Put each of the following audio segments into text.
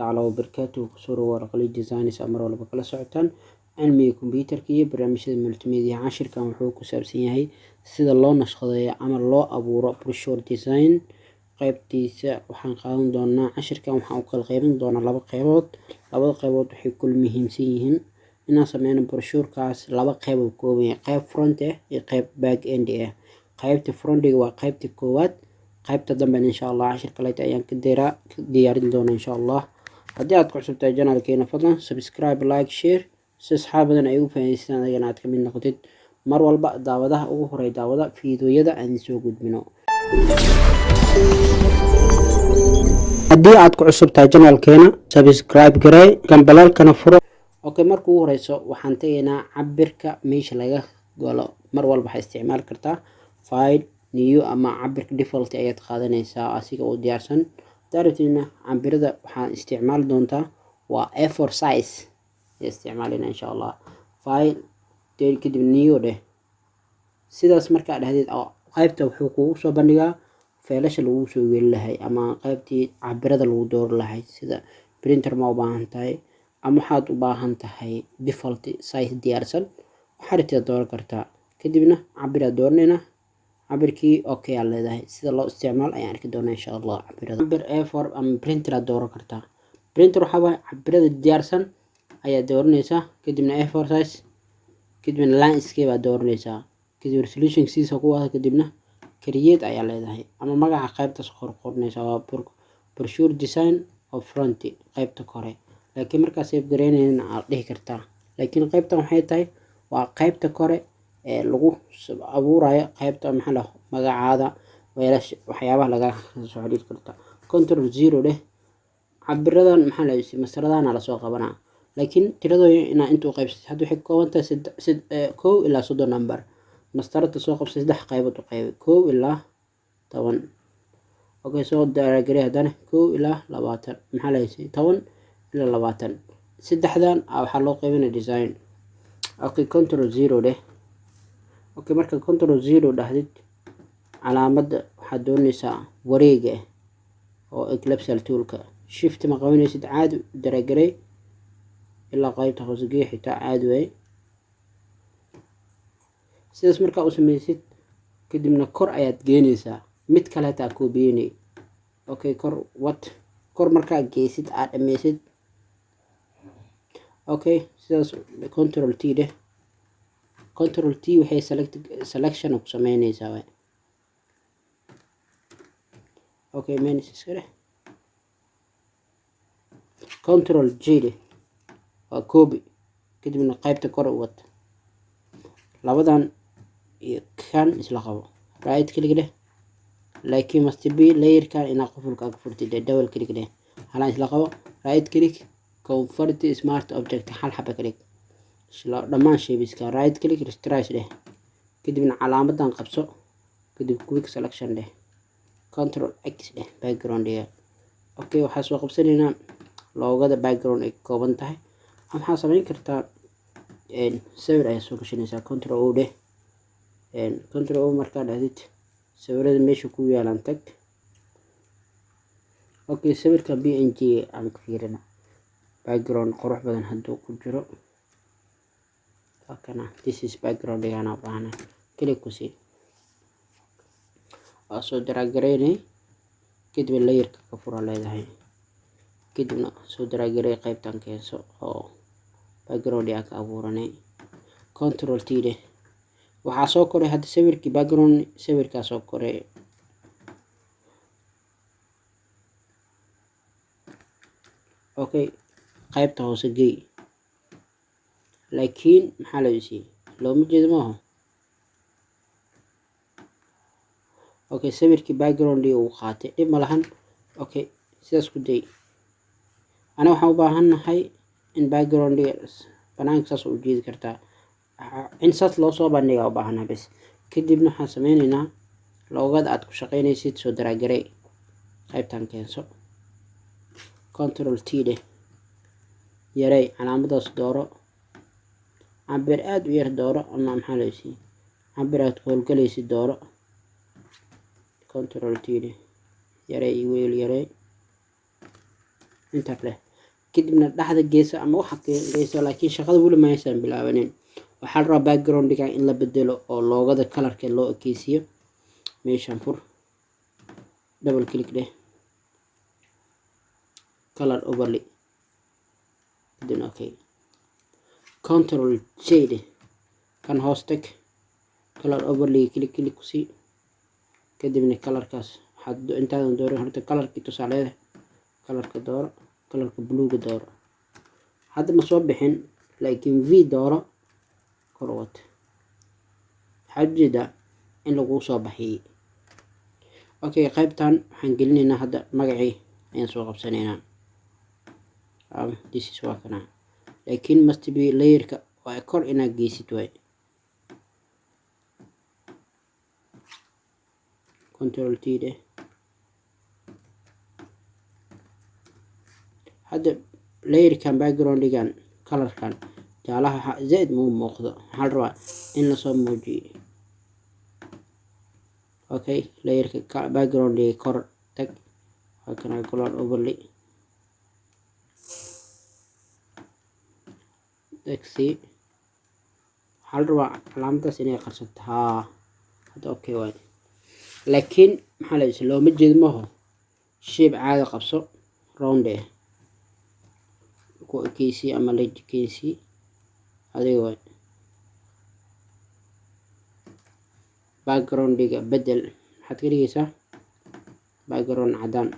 Tacaala wabarakaatuhu. Kusoo dhawaad Khaliij Designs, mar walba kala socotaan cilmiga kombiyuutarka iyo barnaamijyada multimedia. Cashirkan wuxuu ku saabsan yahay sida loo nashqadeeyo ama loo abuuro brochure design. Qaybtiisa waxaan qaadan doonaa cashirkan, waxaan u kala qaybin doonaa laba qaybood. Labada qaybood waxay kula muhiimsan yihiin inaan sameyno broshurkaas. Laba qayb uu kooban yahay: qayb front ah iyo qayb back end ah. Qaybta frontiga waa qaybta koowaad. Qaybta dambena, insha Allah, cashir kaleeta ayaan ka diyaarin doonaa, insha Allah. Haddii aad ku cusub tahay channelkeena, fadlan subscribe, like, share si asxaab badan ay ugu faa'iidaystaan, adigana aad ka mid noqotid mar walba daawadaha ugu horey daawada fiidiyoyada aan soo gudbino. Haddii aad ku cusub tahay channelkeena, subscribe garee, gambaleelkana furo. Okay, marka ugu horeyso waxaan tegaynaa cabirka meesha laga galo. Mar walba waxaa isticmaali kartaa File, New, ama cabirka default ayaad qaadanaysaa asiga oo diyaarsan. Hadaa rabtidna, cabirada waxaan isticmaali doontaa waa A4 size ayaa isticmaalina, insha Allah. File, kadib New dheh. Sidaas markaa dhahdeed, oo qaybta wuxuu kugu soo bandhigaa feelasha lagu soo geli lahay ama qaybtii cabirada lagu dooran lahay, sida printer ma u baahan tahay ama waxaad u baahan tahay default size diyaarsan. Waxaa rabtid dooran kartaa. Kadibna cabiraad dooranayna, cabirkii okay aad leedahay. Sida loo isticmaal ayaan arki doonaa, insha Allah. Cabirada cabir A4 ama printer aad dooran kartaa. Printer waxaa waaye cabirada diyaarsan ayaad dooranaysaa, kadibna A4 size, kadibna landscape aad dooranaysaa, kadib resolution siisa ku wada, kadibna create ayaa leedahay ama magaca qaybtaas qorqoranaysaa. Waa brochure design oo front, qaybta kore. Laakiin markaa save gareynayna aad dhihi kartaa, laakiin qaybtan waxay tahay waa qaybta kore ee lagu abuurayo qaybta, maxaa la, magacaada, weelasha, waxyaabaha laga soo xiriiri karta. Control zero dheh. Cabiradan, maxaa la, mastaradaana lasoo qabanaa, laakiin tiradooda inaa inta u qaybsatay. Hadda waxay ka kooban tahay 31 ilaa 30 number. Mastarada soo qabsay, saddex qaybood u qaybay, 1 ilaa 10. Okay, soo drag garee haddana 1 ilaa 20, maxaa la haysay, 10 ilaa 20. Saddexdan waxaa loo qaybinaya design. Okay, control zero dheh. Okay, marka control zero dhahdid, calaamadda waxaad doonaysaa wareega oo ellipse toolka. Shift ma qabanaysid, caadi drag garey ilaa qaybta hoose gee, xitaa caadi waay. Sidaas markaa u sameysid, kadibna kor ayaad geenaysaa, mid kaleeta aa koobiyeynay. Okay, kor wat, kor markaa geysid, aad dhameysid. Okay, sidaas control T dheh. Control T waxay select, selection ku sameynaysaa waay. Okay, minus iska dheh. Control J dheh, waa copy. Kadibna qaybta kor u wad, labadan iyo kan isla qabo, right click dheh, laakiin must be layerkan inaa qufulka ka furtid. Double click dheh, halaan isla qabo, right click, convert smart object, hal xaba ka dhig isla dhammaan shapeska. Right click, rasterize dheh, kadibna calaamadan qabso, kadib quick selection dheh, control X dheh, background dhiga. Okay, waxaa soo qabsanaynaa logoda background ay ka kooban tahay, ama waxaa sameyn kartaa sawir ayaa soo gashanaysaa. Control O dheh. Control O markaa dhahdid, sawirada meesha ku yaalaan tag. Okay, sawirka PNG aan ka fiirina, background qurux badan hadduu ku jiro. Kana, this is background igana baahna. Click ku sii, waa soo drag gareynay, kadib layerka ka fura leedahay, kadibna soo drag garey, qaybtan keenso oo background aa ka abuuranay. Control T dheh. Waxaa soo koray hadda sawirkii background, sawirkaa soo koray. Okay, qaybta hoose gey, laakiin maxaa la siiyey? Looma jeedo maaha. Okay, sawirkii background uu qaatay, dhib ma lahan. Okay, sidaas ku day. Ana waxaan u baahannahay in background banaanka saas u jeedi kartaa, in saas loo soo bandhigaa u baahannahay bes. Kadibna waxaan sameyneynaa logoda aad ku shaqeynaysid soo drag garey, qaybtan keenso, control T dheh, yarey, calaamadaas dooro, cabir aada u yar dooro, ama maxaa la siiyey, cabir aad ku howlgalaysid dooro. Control T dheh, yarey, weel yarey, enter dheh. Kadibna dhexda geeso ama waxa geyso, laakiin shaqada weli ma aysan bilaabanin. Waxaa la rabaa background-iga in la bedelo oo logo-da color-ka loo ekeysiiyo. Meeshan fur, double click dheh, color overlay, kadibna okay, Control J dheh, kan hoos tag, color overlay click click ku sii. Kadibna color-kaas waxaad intaadan dooran horta color-kii tusaaleeda color-ka dooro, color-ka buluuga dooro. Hadda ma soo bixin, laakiin V dooro, kor wad. Waxaad ujeedaa in laguu soo baxiyey. Okay, qaybtan waxaan gelinaynaa hadda magacii ayaan soo qabsanaynaa. This is waa kana, laakiin must be layer-ka waa kor inaad geysid waay. Control T dheh. Hadda layer-kan background-igan color-kan jaalaha waxaa zaid muu muuqdo. Waxaa la rabaa in lasoo muujiyo. Okay, layer-ka background-iga kor tag, waa kana, color overlay taxi. Waxaa la rabaa calaamadaas inay qarsato. Haa, hadda okay waay, laakiin maxaa la yidhi, looma jeedo maho. Shape caadi qabso, round eh ku ekeysi ama la ekeysi adiga waay. Background-iga bedel, maxaad ka dhigaysaa? Background cadaan.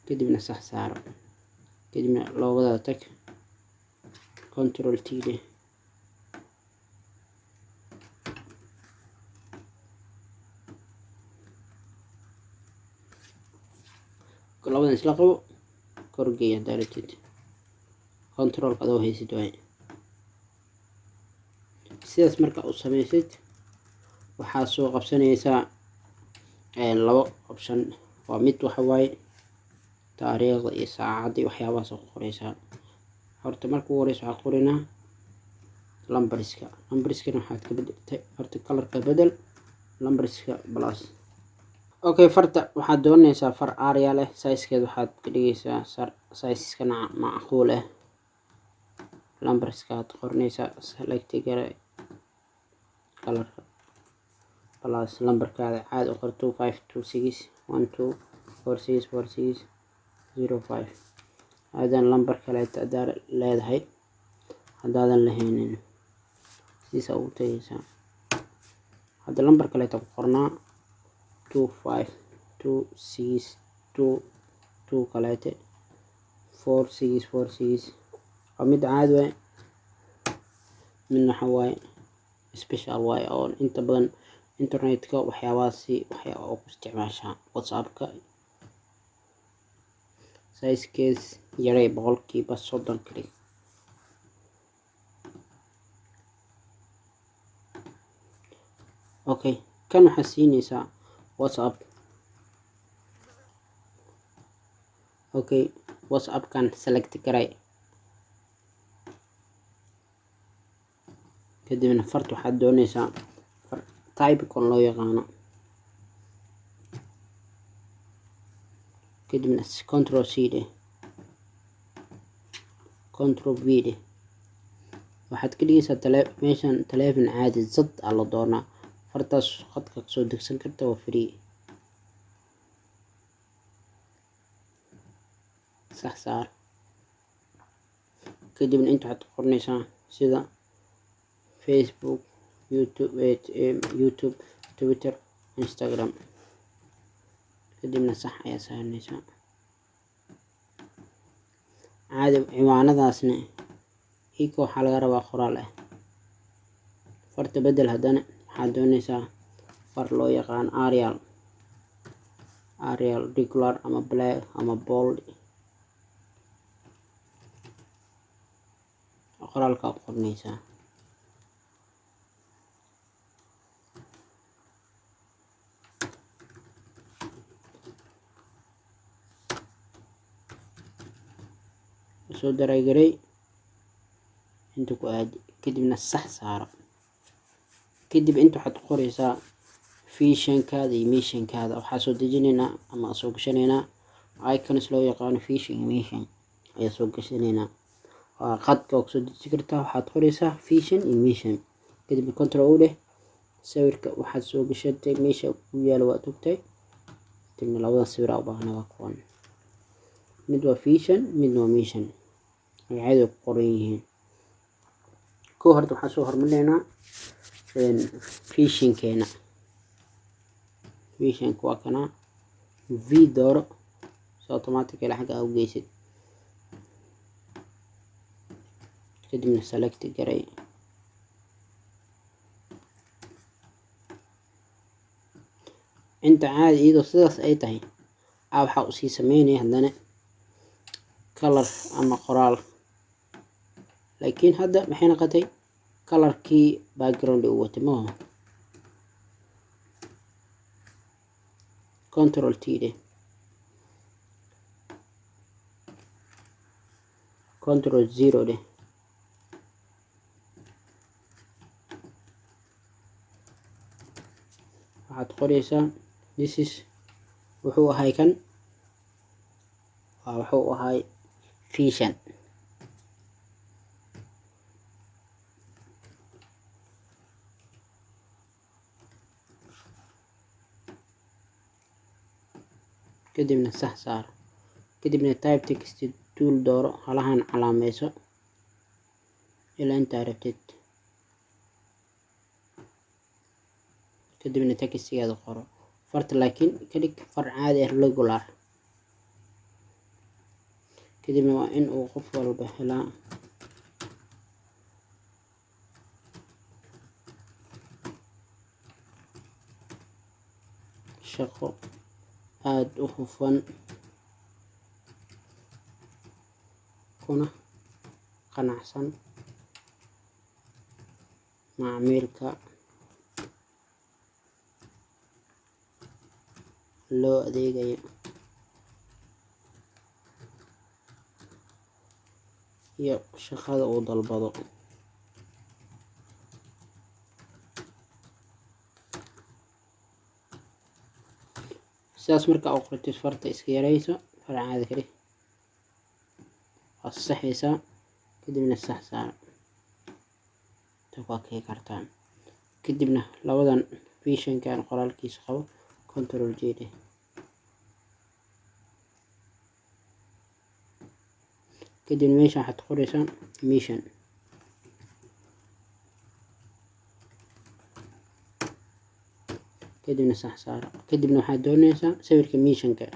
Kadibna sax saaro. Kadibna logo-gadaada tag, Control T dheh. Labadan isla qabo, korgeey haddaa rabtid, control-ka adoo haysid waay. Sidaas marka u sameysid, waxaa soo qabsanaysaa labo option. Waa mid waxa waaye taariikhda iyo saacadda iyo waxyaabahaas ku qoreysaa. Horta marka ugu horeysa waxaa qoraynaa numbers-ka. Numbers-kana waxaad ka bedeltay horta color-ka bedel, numbers-ka plus. Okay, farta waxaad doonaysaa far Arial leh. Size-keed waxaad ka dhigaysaa size-kana macquul ah. Numbers-ka aad qoranaysaa, select gare, color-ka plus, lambarkaada caadi u qor: 252612464605. Aadan lambar kaleeto hadaa leedahay, haddaadan lahaynin sidiisa ugu tagaysaa. Hadda lambar kaleeto ku qornaa: 252622 kaleete 4646. Waa mid caadi waay, midna waxa waaye special waaye oo inta badan internetka waxyaabahaasi waxyaa oo ku isticmaashaa WhatsApp-ka. Size-kees yarey 30% ka dhig. Okay, kan waxaa siinaysaa WhatsApp. Okay, WhatsApp-kan select garay. Kadibna farta waxaad doonaysaa far Typicon loo yaqaano. Kadibna Control C dheh, Control V dheh. Waxaad ka dhigaysaa tale meeshan taleefon caadi zad aa la doonaa. Fartaas khadka kasoo degsan karta, waa free. Sax saar. Kadibna inta waxaad qoranaysaa sida Facebook, YouTube, YouTube, Twitter, Instagram. Kadibna sax ayaa saaranaysaa caadi. Ciwaanadaasna ika waxaa laga rabaa qoraal ah. Farta bedel. Haddana waxaad doonaysaa far loo yaqaan Arial, Arial regular ama black ama bold. Qoraalkaa qornaysaa. Soo daragaray, inta ku aadi, kadibna sax saaro. Kadib inta waxaad ku qoraysaa vision-kaada iyo mission-kaada. Waxaa soo dejinaynaa ama soo gashanaynaa Icons loo yaqaano vision mission ayaa soo gashanaynaa. Waa qadka oo kusoo deji kartaa. Waxaad qoraysaa vision iyo mission, kadibna Control U dheh. Sawirka waxaad soo gashatay meesha ku yaalo waad ogtay. Kadibna labadan sawir aa u baahna waa kuwan. Mid waa vision, midna waa mission, magacyada ku qoran yihiin. Kow, horta waxaan soo hormarinaynaa visionkeena. Visionka waa kana. V dooro si automatically xagga aa u geysid, kadibna select garay. Inta caadi iyadoo sidaas ay tahay a waxaa usii sameynaya haddana color ama qoraal, laakiin hadda maxay noqotay? Colorkii background uu watay maaha. Control T dheh, Control zero dheh. Waxaad qoraysaa this is, wuxuu ahay kan, wuxuu ahay vision. Kadibna sax saar. Kadibna type text tool dooro, halahan calaameyso ilaa intaa rabtid. Kadibna textigaada qoro. Farta laakiin ka dhig far caadi ah, regular. Kadibna waa in uu qof walba helaa shaqo aada u hufan kuna qanacsan macmiilka loo adeegayo iyo shaqada uu dalbado. Sidaas marka u qortid, farta iska yarayso, far caadi ka dhig, waa saxaysaa, kadibna sax saar. Ta waa kii kartaa. Kadibna labadan visionkan qoraalkiisa qabo, Control J dheh. Kadibna meesha waxaad qoraysaa mission. Kadibna sax saar. Kadibna waxaad doonaysaa sawirka missionka,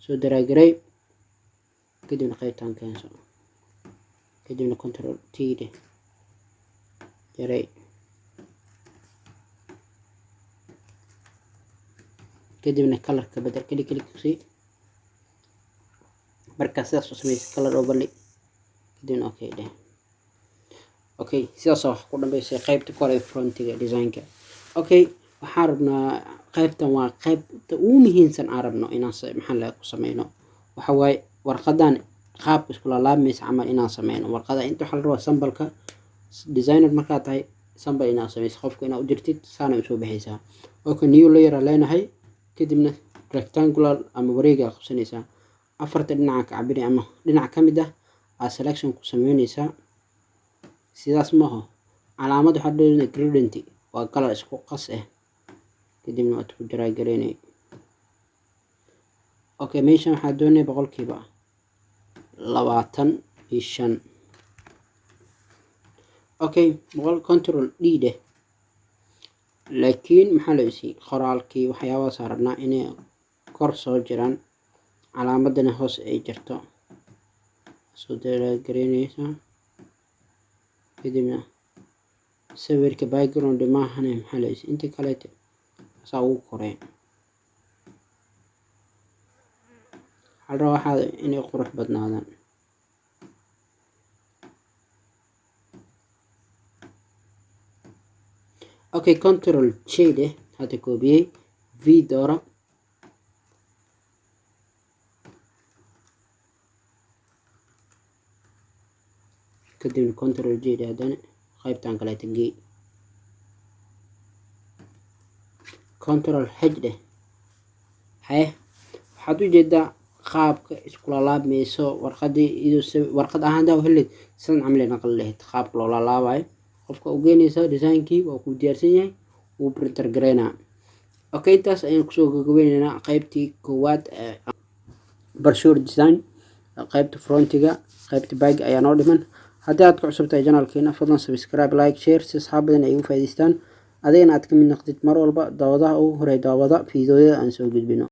soo drag garay, kadibna qaybtan keenso, kadibna Control T dheh, yaray, kadibna colorka bedel, click click kusii. Markaa sidaas u samaysa, color overlay, kadibna okay dheh. Okay, sidaas wax ku dhambaysay qaybta kore frontiga designka. Okay, waxaan rabnaa qaybtan, waa qaybta ugu muhiimsan aan rabno inaan maxaa la ku sameyno. Waxa waaye warqadan qaabka isku laalaabmaysa camal inaan sameyno warqada. Inta waxaa la rabaa sampleka. Designer markaa tahay, sample inaad sameyso, qofka inaad u dirtid, saana usoo baxaysaa. Okay, new layer aan leenahay. Kadibna rectangular ama wareega qabsanaysaa, afarta dhinaca ka cabiri ama dhinac ka mid ah aad selection ku sameynaysaa. Sidaas maaho. Calaamad waxaa dheerina gradient, waa color isku qas ah. Kadibna waad ku drag garaynay. Okay, meeshan waxaa doonaya 25%. Okay, boqol, Control D dheh. Laakiin maxaa la isiiyey? Qoraalkii waxyaabahaas rabnaa inay kor soo jiraan, calaamadana hoos ay jirto. Soo drag garaynaysaa, kadibna sawirka background maahane, maxaa la isiiyey? Inta kaleete saa ugu koreen. Waxaa la rabaa waxaada inay qurux badnaadaan. Okay, Control J dheh. Hadda koobiyey, V dooro. Kadibna Control J dheh. Haddana qaybtan kaleeta gey, Control H dheh. Haye, waxaad u jeedaa Qaabka iskula laabmayso warqadii iyadoo warqad ahaan daa helid, sidan camal ay naqli lahayd. Qaabka loola laabayo qofka u geynaysa, designkii waa kuu diyaarsan yahay, wuu printer gareynaa. Okay, intaas ayaan kusoo gabagabeyneynaa qaybtii koowaad ee brochure design. Qaybta frontiga, qaybta back ayaa noo dhiman. Haddii aad ku cusub tahay channelkeena, fadlan subscribe, like, share, si asxaab badan ay ugu faa'iidaystaan, adigana aad ka mid noqdid mar walba daawadaha ugu horey daawada fiidiyoyada aan soo gudbino.